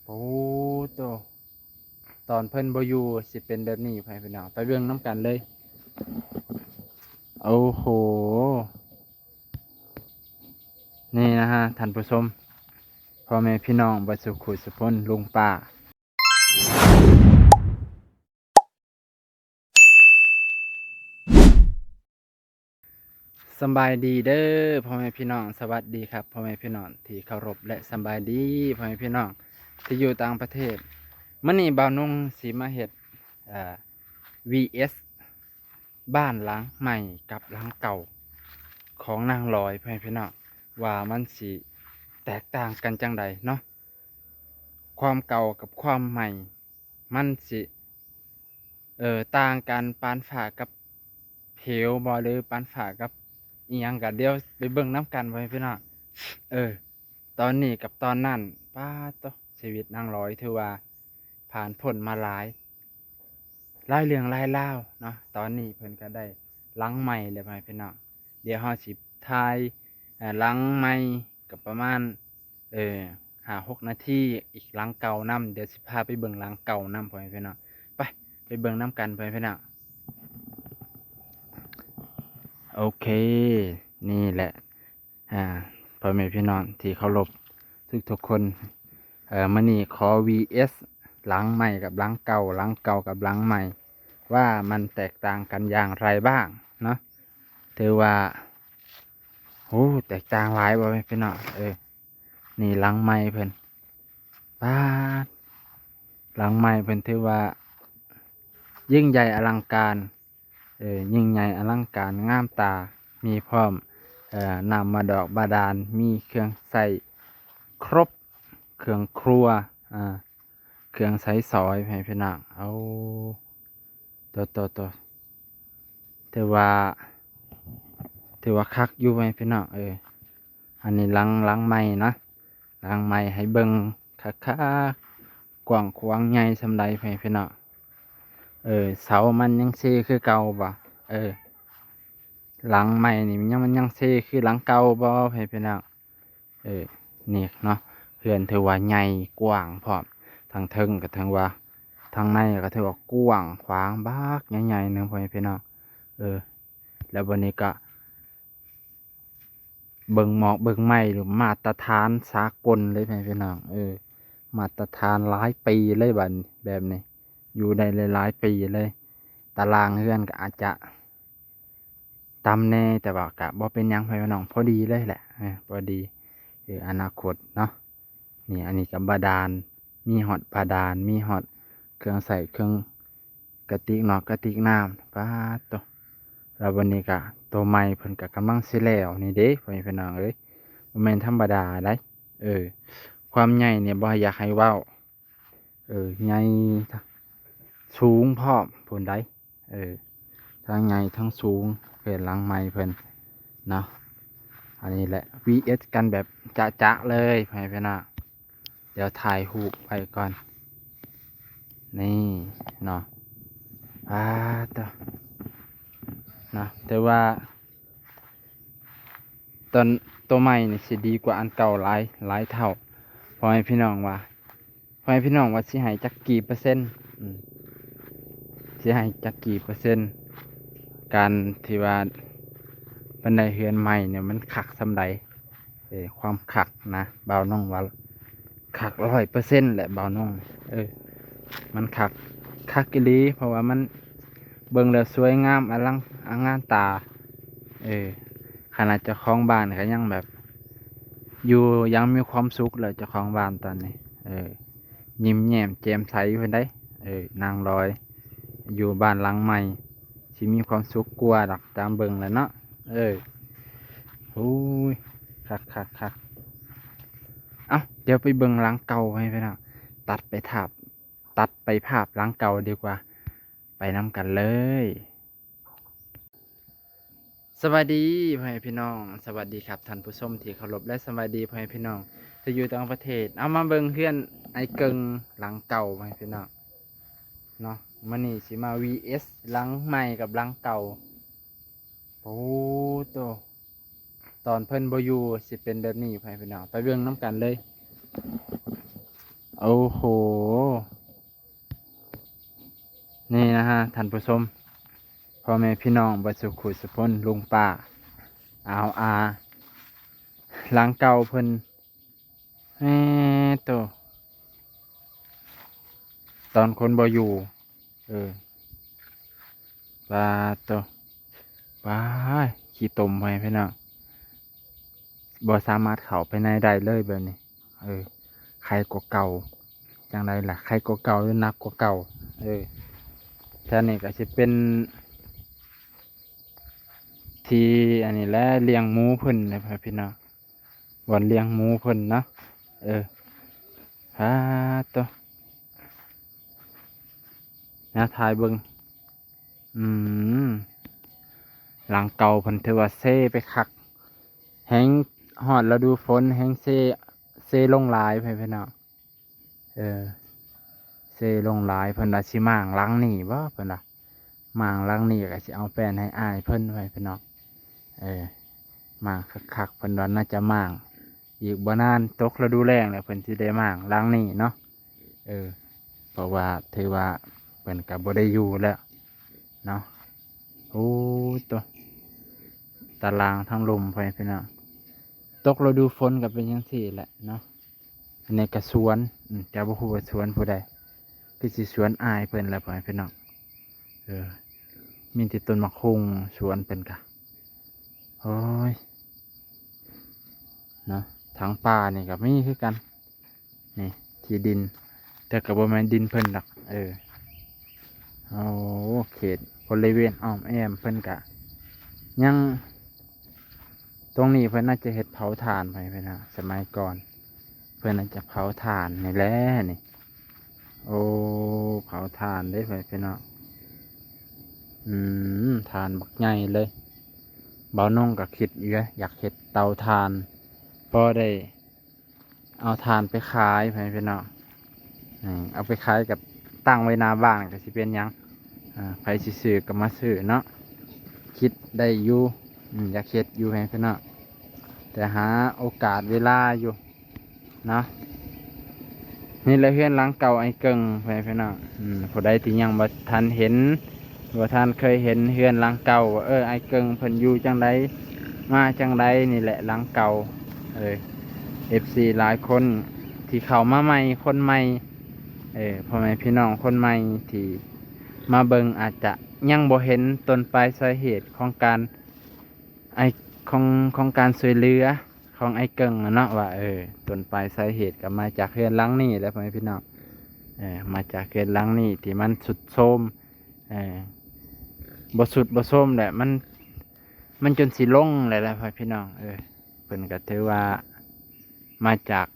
ໂອ້ໂຕ ຕອນເພິ່ນບໍ່ຢູ່ຊິເປັນແບບນີ້ ພໍ່ແມ່ພີ່ນ້ອງ ໄປເບິ່ງນຳກັນເລີຍ. ໂອ້ໂຫ ນີ້ນະຮະ ທ່ານຜູ້ຊົມ ພໍ່ແມ່ພີ່ນ້ອງເບິດສູ່ຄູ່ສູ່ຄົນ ລຸງປ້າ. ສຳບາຍດີເດີພໍ່ແມ່ພີ່ນ້ອງ ສະຫວັດດີຄັບພໍ່ແມ່ພີ່ນ້ອງທີ່ເຄົາລົບ ແລະ ສຳບາຍດີພໍ່ແມ່ພີ່ນ້ອງທີ່ຢູ່ຕ່າງປະເທດ. ມື້ນີ້ບ່າວນົງຊິມາເຮັດ ເອີ ວີເອັສ ບ້ານຫຼັງໃໝ່ກັບຫຼັງເກົ່າຂອງນາງລອຍ ພໍ່ແມ່ພີ່ນ້ອງ ວ່າມັນຊິແຕກຕ່າງກັນຈັ່ງໃດເນາະ ຄວາມເກົ່າກັບຄວາມໃໝ່ ມັນຊິ ເອີ ຕ່າງກັນປານຟ້າກັບເຫວບໍ່ ຫຼື ປານຟ້າກັບອີ່ຫຍັງ ກະດຽວໄປເບິ່ງນຳກັນ ພໍ່ແມ່ພີ່ນ້ອງ. ເອີ ຕອນນີ້ກັບຕອນນັ້ນ ປາດໂຕ ຊີວິດນາງລອຍຖືວ່າຜ່ານພົ້ນມາຫຼາຍ ຫຼາຍເລື່ອງຫຼາຍລາວເນາະ. ຕອນນີ້ເພິ່ນກະໄດ້ຫຼັງໃໝ່ແລ້ວ ພໍ່ແມ່ພີ່ນ້ອງ. ດຽວເຮົາຊິຖ່າຍ ເອີ ຫຼັງໃໝ່ ກະປະມານ ເອີ ຫ້າຫົກນາທີ ອີກຫຼັງເກົ່ານຳ. ດຽວຊິພາໄປເບິ່ງຫຼັງເກົ່ານຳ ພໍ່ແມ່ພີ່ນ້ອງ. ໄປ ໄປເບິ່ງນຳກັນ ພໍ່ແມ່ພີ່ນ້ອງ. ໂອເຄ ນີ້ແຫຼະ ອາ ພໍ່ແມ່ພີ່ນ້ອງທີ່ເຄົາລົບທຸກໆຄົນ. ເອີ ມື້ນີ້ຂໍວີເອັສຫຼັງໃໝ່ກັບຫຼັງເກົ່າ ຫຼັງເກົ່າກັບຫຼັງໃໝ່ ວ່າມັນແຕກຕ່າງກັນຢ່າງໃດບ້າງເນາະ. ຖືວ່າ ໂອ້ ແຕກຕ່າງຫຼາຍ ພໍ່ແມ່ພີ່ນ້ອງ. ເອີ ນີ້ຫຼັງໃໝ່ເພິ່ນ ປາດ ຫຼັງໃໝ່ເພິ່ນຖືວ່າຍິ່ງໃຫຍ່ອະລັງການ ເອີ ຍິ່ງໃຫຍ່ອະລັງການງາມຕາ ມີພ້ອມ ເອີ ນ້ຳບາດອກບາດານ ມີເຄື່ອງໃຊ້ຄົບ ເຄື່ອງຄົວ ອາ ເຄື່ອງໃຊ້ສອຍ ພໍ່ແມ່ພີ່ນ້ອງ. ໂອ້ ໂຕ ໂຕ ໂຕ ຖືວ່າ ຖືວ່າຄັກຢູ່ ພໍ່ແມ່ພີ່ນ້ອງ. ເອີ ອັນນີ້ຫຼັງ ຫຼັງໃໝ່ນະ ຫຼັງໃໝ່ໃຫ້ເບິ່ງຄັກໆ ກວ້າງຂວາງໃຫຍ່ສ່ຳໃດ ພໍ່ແມ່ພີ່ນ້ອງ. ເອີ ເສົາມັນຍັງເຊຄືເກົ່າບໍ່? ເອີ ຫຼັງໃໝ່ນີ້ມັນຍັງ ມັນຍັງເຊຄືຫຼັງເກົ່າບໍ່ ພໍ່ແມ່ພີ່ນ້ອງ? ເອີ ນີ້ເນາະ ເຮືອນຖືວ່າໃຫຍ່ກວ້າງພ້ອມ ທາງເທິງກະຖືວ່າ ທາງໃນກະຖືວ່າກວ້າງຂວາງບັກໃຫຍ່ໆໜຶ່ງ ພໍ່ແມ່ພີ່ນ້ອງ. ເອີ ແລ້ວບັດນີ້ກະ ເບິ່ງໝອກເບິ່ງໄມ້ ມາດຕະຖານສາກົນເລີຍ ພໍ່ແມ່ພີ່ນ້ອງ. ເອີ ມາດຕະຖານຫຼາຍປີເລີຍ ບາດ ແບບນີ້ ຢູ່ໄດ້ຫຼາຍໆປີເລີຍ. ຕາລ່າງເຮືອນກະອາດຈະຕ່ຳແດ່ ແຕ່ວ່າກະບໍ່ເປັນຫຍັງ ພໍ່ແມ່ພີ່ນ້ອງ ພໍດີເລີຍແຫຼະ ເອີ ພໍດີ ເອີ ອະນາຄົດເນາະ. ນີ້ ອັນນີ້ກະບາດານ ມີຮອດບາດານ ມີຮອດເຄື່ອງໃຊ້ເຄື່ອງ ກະຕິກເນາະ ກະຕິກນ້ຳ ປາດໂຕ. ແລ້ວບັດນີ້ກະໂຕໃໝ່ເພິ່ນກະກຳລັງຊິແລ້ວນີ້ເດ້ ພໍ່ແມ່ພີ່ນ້ອງເອີຍ ບໍ່ແມ່ນທຳມະດາໃດ. ເອີ ຄວາມໃຫຍ່ນີ້ບໍ່ຢາກໃຫ້ເວົ້າ ເອີ ໃຫຍ່ ສູງພ້ອມພຸ້ນໃດ. ເອີ ທັງໃຫຍ່ທັງສູງ ເຮືອນຫຼັງໃໝ່ເພິ່ນເນາະ. ອັນນີ້ແຫຼະ ວີເອັສກັນແບບຈະໆເລີຍ ພໍ່ແມ່ພີ່ນ້ອງ. ດຽວຖ່າຍຮູບໄວ້ກ່ອນ ນີ້ເນາະ. ປາດໂຕ ເນາະ ແຕ່ວ່າຕອນ ໂຕໃໝ່ນີ້ຊິດີກວ່າອັນເກົ່າຫຼາຍ ຫຼາຍເທົ່າ. ພໍ່ແມ່ພີ່ນ້ອງວ່າ ພໍ່ແມ່ພີ່ນ້ອງວ່າຊິໃຫ້ຈັກກີ່ເປີເຊັນ ອືມ ຊິໃຫ້ຈັກກີ່ເປີເຊັນ ການທີ່ວ່າເພິ່ນໄດ້ເຮືອນໃໝ່ນີ້ ມັນຄັກສ່ຳໃດ? ເອີ ຄວາມຄັກນະ ບ່າວນ້ອງວ່າຄັກຮ້ອຍເປີເຊັນແຫຼະ ບ່າວນ້ອງ. ເອີ ມັນຄັກ ຄັກອີ່ຫຼີ ເພາະວ່າມັນເບິ່ງແລ້ວສວຍງາມ ອະລັງ ອະງານຕາ. ເອີ ຂະໜາດເຈົ້າຂອງບ້ານກະຍັງແບບ ຢູ່ຢ່າງມີຄວາມສຸກແລ້ວ ເຈົ້າຂອງບ້ານຕອນນີ້ ເອີ ຍິ້ມແຍ້ມແຈ່ມໃສພຸ້ນໃດ. ເອີ ນາງລອຍ ຢູ່ບ້ານຫຼັງໃໝ່ ຊິມີຄວາມສຸກກວ່າດອກ ຕາມເບິ່ງແລ້ວເນາະ. ເອີ ໂອ້ຍ ຄັກໆໆ. ເອົ້າ ດຽວໄປເບິ່ງຫຼັງເກົ່າໃຫ້ພີ່ນ້ອງ ຕັດໄປພາບ ຕັດໄປພາບຫຼັງເກົ່າດີກວ່າ ໄປນຳກັນເລີຍ. ສະບາຍດີພໍ່ແມ່ພີ່ນ້ອງ ສະຫວັດດີຄັບທ່ານຜູ້ຊົມທີ່ເຄົາລົບ ແລະ ສະບາຍດີພໍ່ແມ່ພີ່ນ້ອງທີ່ຢູ່ຕ່າງປະເທດ. ເອົາ ມາເບິ່ງເຮືອນອ້າຍເກິ່ງຫຼັງເກົ່າ ພໍ່ແມ່ພີ່ນ້ອງເນາະ. ມື້ນີ້ຊິມາວີເອັສຫຼັງໃໝ່ກັບຫຼັງເກົ່າ. ໂອ້ໂຕ ຕອນເພິ່ນບໍ່ຢູ່ຊິເປັນແບບນີ້ ພໍ່ແມ່ພີ່ນ້ອງ ໄປເບິ່ງນຳກັນເລີຍ. ໂອ້ໂຫ ນີ້ນະຮະທ່ານຜູ້ຊົມ ພໍ່ແມ່ພີ່ນ້ອງເບິດສູ່ຜູ້ສູ່ຄົນ ລຸງປ້າ ອາວອາ ຫຼັງເກົ່າເພິ່ນ ແມ່ໂຕ ຕອນຄົນບໍ່ຢູ່ ເອີ ປາໂຕ ປາຍ ຂີ້ຕົມໄປພີ່ນ້ອງ ບໍ່ສາມາດເຂົ້າໄປໃນໄດ້ເລີຍແບບນີ້ ເອີ ໄຄກວ່າເກົ່າ ຈັ່ງໃດລະ ໄຄກວ່າເກົ່າ ຫຼື ໜັກກວ່າເກົ່າ ເອີ ແຖວນີ້ກໍຊິເປັນທີ່ອັນນີ້ແຫຼະ ລ້ຽງໝູເພິ່ນນະພີ່ນ້ອງ ບ່ອນລ້ຽງໝູເພິ່ນເນາະ ເອີ ປາໂຕ ແນວຖ່າຍເບິ່ງ ອືມ ຫຼັງເກົ່າເພິ່ນຖືວ່າເຊໄປຄັກ ແຮງຮອດລະດູຝົນແຮງເຊ ເຊລົງຫຼາຍ ພໍ່ແມ່ພີ່ນ້ອງ ເອີ ເຊລົງຫຼາຍ ເພິ່ນວ່າຊິມ້າງຫຼັງນີ້ບໍ່ ເພິ່ນວ່າ ມ້າງຫຼັງນີ້ກໍຊິເອົາແປ້ນໃຫ້ອ້າຍເພິ່ນ ພໍ່ແມ່ພີ່ນ້ອງ ເອີ ມ້າງຄັກໆ ເພິ່ນວ່າໜ້າຈະມ້າງ ອີກບໍ່ນານຕົກລະດູແລ້ງແລ້ວ ເພິ່ນຊິໄດ້ມ້າງຫຼັງນີ້ເນາະ ເອີ ເພາະວ່າຖືວ່າເພິ່ນກໍບໍ່ໄດ້ຢູ່ແລ້ວເນາະ ໂອ້ໂຕ ຕາລາງທາງລຸ່ມ ພໍ່ແມ່ພີ່ນ້ອງ ຕົກລະດູຝົນກໍເປັນຈັ່ງຊີ້ແຫຼະເນາະ ອັນນີ້ກໍສວນ ອືມ ແຕ່ບໍ່ຮູ້ວ່າສວນຜູ້ໃດ ຄືຊິສວນອ້າຍເພິ່ນແຫຼະ ພໍ່ແມ່ພີ່ນ້ອງ ເອີ ມີແຕ່ຕົ້ນໝາກຫຸ່ງ ສວນເພິ່ນກະ ໂອ້ຍ ເນາະ ທາງປ່ານີ້ກໍມີຄືກັນ ນີ້ທີ່ດິນ ແຕ່ກໍບໍ່ແມ່ນດິນເພິ່ນດອກ ເອີ ໂອ້ ເຂດບໍລິເວນອ້ອມແອ້ມເພິ່ນກະຍັງ ຕົງນີ້ເພິ່ນອາດຈະເຮັດເຜົາຖ່ານໄປເພິ່ນນະ ສະໄໝກ່ອນເພິ່ນອາດຈະເຜົາຖ່ານນີ້ແຫຼະນີ້ ໂອ້ ເຜົາຖ່ານເດ້ ພີ່ນ້ອງ ອືມ ຖ່ານບັກໃຫຍ່ເລີຍ ບ່າວນົງກໍຄິດຢູ່ເດ້ ຢາກເຮັດເຕົາຖ່ານ ພໍໄດ້ ເອົາຖ່ານໄປຂາຍ ພໍ່ແມ່ພີ່ນ້ອງ ເອົາໄປຂາຍກັບຕັ້ງໄວ້ໜ້າບ້ານກໍຊິເປັນຫຍັງ ອາ ໃຜຊິຊື້ກໍມາຊື້ເນາະ ຄິດໄດ້ຢູ່ ອືມ ຢາກເຮັດຢູ່ ພໍ່ແມ່ພີ່ນ້ອງ ແຕ່ຫາໂອກາດເວລາຢູ່ເນາະ ນີ້ແຫຼະເຮືອນຫຼັງເກົ່າອ້າຍເກິ່ງ ພໍ່ແມ່ພີ່ນ້ອງ ອືມ ຜູ້ໃດທີ່ຍັງບໍ່ທັນເຫັນ ບໍ່ທັນເຄີຍເຫັນເຮືອນຫຼັງເກົ່າ ເອີ ອ້າຍເກິ່ງເພິ່ນຢູ່ຈັ່ງໃດ ມາຈັ່ງໃດ ນີ້ແຫຼະຫຼັງເກົ່າ ເອີ ເອັຟຊີຫຼາຍຄົນທີ່ເຂົ້າມາໃໝ່ ຄົນໃໝ່ ເອີ ພໍ່ແມ່ພີ່ນ້ອງຄົນໃໝ່ທີ່ມາເບິ່ງ ອາດຈະຍັງບໍ່ເຫັນຕົ້ນປາຍສາເຫດຂອງການ ໄອ້ ຂອງ ຂອງການຊ່ວຍເຫຼືອຂອງອ້າຍເກິ່ງນະເນາະ ວ່າ ເອີ ຕົ້ນປາຍສາເຫດກໍມາຈາກເຮືອນຫຼັງນີ້ແຫຼະ ພໍ່ແມ່ພີ່ນ້ອງ ເອີ ມາຈາກເຮືອນຫຼັງນີ້ທີ່ມັນຊຸດໂຊມ ເອີ ບໍ່ຊຸດບໍ່ໂຊມແຫຼະ ມັນ ມັນຈົນຊິລົ້ມແຫຼະ ພໍ່ແມ່ພີ່ນ້ອງ ເອີ ເພິ່ນກໍຖືວ່າມາຈາກ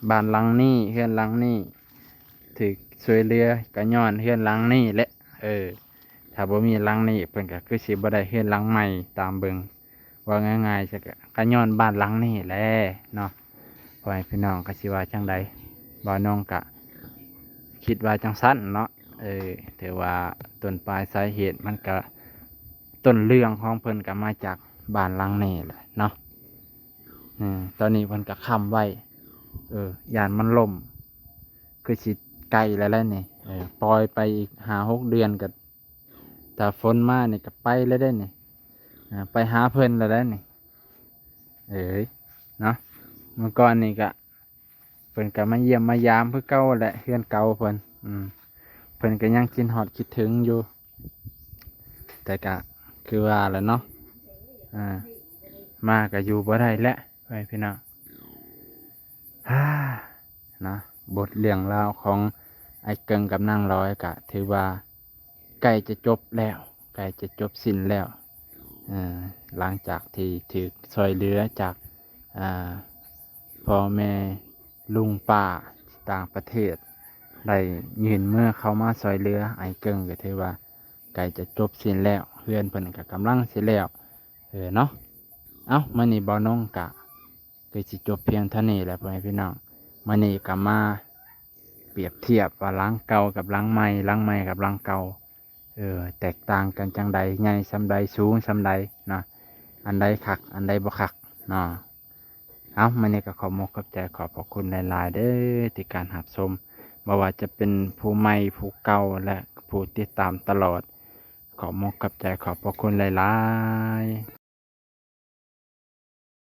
ບ້ານຫຼັງນີ້ ເຮືອນຫຼັງນີ້ ຖືກຊ່ວຍເຫຼືອກໍຍ້ອນເຮືອນຫຼັງນີ້ແຫຼະ ເອີ ຖ້າບໍ່ມີຫຼັງນີ້ ເພິ່ນກໍຄືຊິບໍ່ໄດ້ເຮືອນຫຼັງໃໝ່ຕາມເບິ່ງ ເວົ້າງ່າຍໆຊະ ກະ ກະຍ້ອນບ້ານຫຼັງນີ້ແຫຼະເນາະ ພໍ່ແມ່ພີ່ນ້ອງກໍຊິວ່າຈັ່ງໃດ ບ່າວນົງກະຄິດວ່າຈັ່ງຊັ້ນເນາະ ເອີ ຖືວ່າຕົ້ນປາຍສາເຫດມັນກະ ຕົ້ນເລື່ອງຂອງເພິ່ນກະມາຈາກບ້ານຫຼັງນີ້ແຫຼະເນາະ ເອີ ຕອນນີ້ເພິ່ນກະຄ້ຳໄວ້ ເອີ ຢ້ານມັນລົ້ມ ຄືຊິໃກ້ແລ້ວແຫຼະນີ້ ເອີ ປ່ອຍໄປອີກຫ້າຫົກເດືອນກະ ຖ້າຝົນມານີ້ກໍໄປແລ້ວເດ້ນີ້ ອ່າ ໄປຫາເພິ່ນແລ້ວເດ້ນີ້ ເອີຍ ເນາະ ເມື່ອກ່ອນນີ້ກໍ ເພິ່ນກໍມາຢ້ຽມມາຢາມຄືເກົ່າແຫຼະ ເຮືອນເກົ່າເພິ່ນ ອືມ ເພິ່ນກໍຍັງຄິດຮອດຄິດເຖິງຢູ່ ແຕ່ກໍຄືວ່າແຫຼະເນາະ ອ່າ ມາກໍຢູ່ບໍ່ໄດ້ແຫຼະ ພໍ່ແມ່ພີ່ນ້ອງ ເນາະ ບົດເລື່ອງລາວຂອງອ້າຍເກິ່ງກັບນາງລອຍກະຖືວ່າໃກ້ຈະຈົບແລ້ວ ໃກ້ຈະຈົບສິ້ນແລ້ວ ເອີ ຫຼັງຈາກທີ່ຖືກຊ່ອຍເຫຼືອຈາກ ອ່າ ພໍ່ແມ່ລຸງປ້າຕ່າງປະເທດ ໄດ້ຍື່ນມືເຂົ້າມາຊ່ອຍເຫຼືອ ອ້າຍເກິ່ງກໍຖືວ່າໃກ້ຈະຈົບສິ້ນແລ້ວ ເຮືອນເພິ່ນກໍກຳລັງຊິແລ້ວ ເອີ ເນາະ ເອົ້າ ມື້ນີ້ບ່າວນົງກະ ກໍຊິຈົບພຽງເທົ່ານີ້ແຫຼະ ພໍ່ແມ່ພີ່ນ້ອງ ມື້ນີ້ກໍມາປຽບທຽບວ່າຫຼັງເກົ່າກັບຫຼັງໃໝ່ ຫຼັງໃໝ່ກັບຫຼັງເກົ່າ ເອີ ແຕກຕ່າງກັນຈັ່ງໃດ ໃຫຍ່ສ່ຳໃດ ສູງສ່ຳໃດເນາະ ອັນໃດຄັກ ອັນໃດບໍ່ຄັກເນາະ ເອົາ ມື້ນີ້ກໍຂໍມຸກຂອບໃຈຂອບພະຄຸນຫຼາຍໆເດີ້ ທີ່ການຮັບຊົມ ບໍ່ວ່າຈະເປັນຜູ້ໃໝ່ຜູ້ເກົ່າ ແລະ ຜູ້ຕິດຕາມຕະຫຼອດ ຂໍມຸກຂອບໃຈຂອບພະຄຸນຫຼາຍໆ.